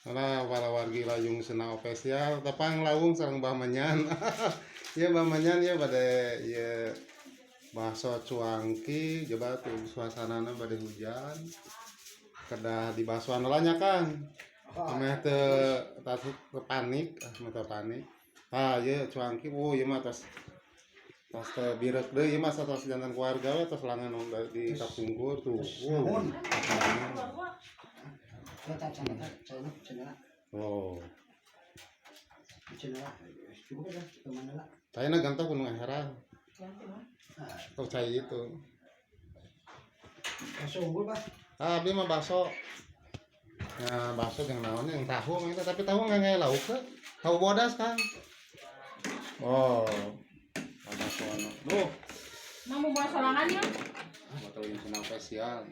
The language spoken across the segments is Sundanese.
Nah, para wargi Layung Sena Official tepang lawung sareng Mbah Menyan. Ieu Mbah Menyan ieu bade ieu bakso cuangki, coba tuh suasanana bade hujan. Kedah di baksoan heula nya Kang. Ameh teu teu panik, ah meh teu panik. Tah ieu cuangki, oh ieu mah tos tos teu birek deui ieu mah tos jantan keluarga we tos langan di kapungkur tuh. Wow. Oh. Saya na ganto kuno herang. Oh, cai itu. Bakso unggul, Pak. Ah, abdi mah bakso. Nah, bakso yang naonnya yang tahu itu, tapi tahu nggak kayak lauk ke? Tahu bodas kan? Oh. Bakso anu. Duh, Mau buat sorangan ya? buat yang senang spesial.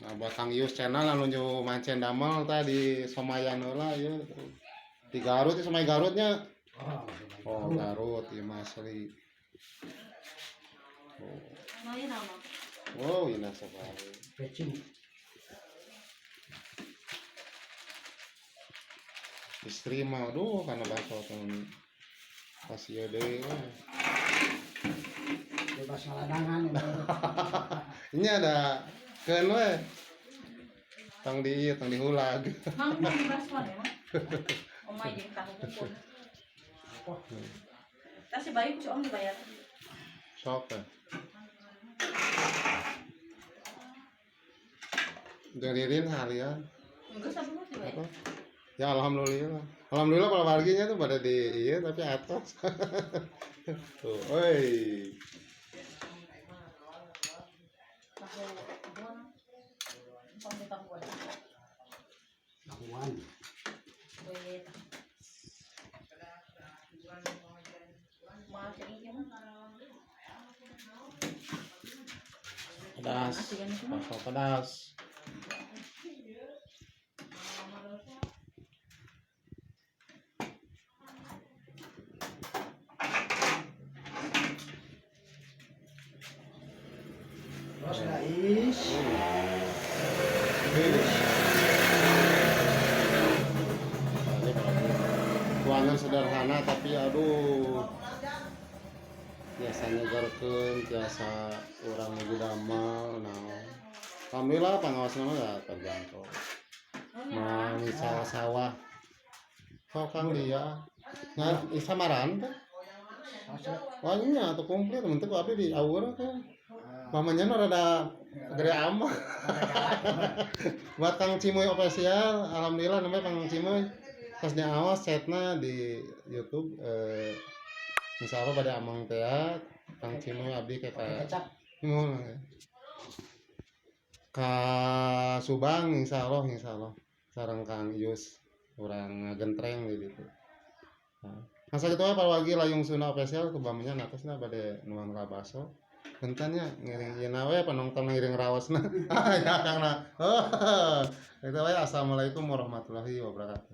Nah, buat Kang Yus channel anu nuju mancen damel tadi Somayan heula ieu. Di Garut, Somai Garutnya. Oh, Garut ieu mah asli. Oh. Nah, ini nama. Wow, ini sekali. Pecin. Istri mah, aduh, karena bakso tuh pas ieu deui wah. Bebas ngaladangan. Ini ada keun we. Tong di ieu, tong dihulag. Mang mau di baksoan ya, Mang? Omai jeung tahu kumpul. Tas si Bayu ku si Om dibayar. Sok we. Jeung Ririn harian. Enggak sabi mah dibayar. Apa? Ya alhamdulillah. Alhamdulillah kalau warginya tuh pada di iya tapi atas. Tuh, oi. Tahu buan. Pang tahu buan. Tahuan. Wait. Mahal cing ieu mah. Pedas. Bakso pedas. Terus guys. Tuangan sederhana tapi aduh biasanya garkeun tiasa urang nuju damel naon. Alhamdulillah pangaosna mah da terjangkau. Mau sawah-sawah. Sok Kang dia. Nah, samaran teh. Wah nya atuh komplit mun teu ku abdi di awur teh. Mamanya nu rada gede amat. Buat Kang Cimoy Official, alhamdulillah namanya Kang Cimoy. Pas awas chatna di YouTube insya Allah pada amang teh Kang Cimoy abdi ke ka Kecap. Ka Subang insyaallah sareng Kang Yus urang ngagentreng di ditu. Nah, masa kitu we palawagi Layung Sunda Official kubamanya atasna bade nuang ka baso. Bentannya ngiring ieu we penonton ngiring raosna. Ah ya Kang na. Oh, kitu we assalamualaikum warahmatullahi wabarakatuh.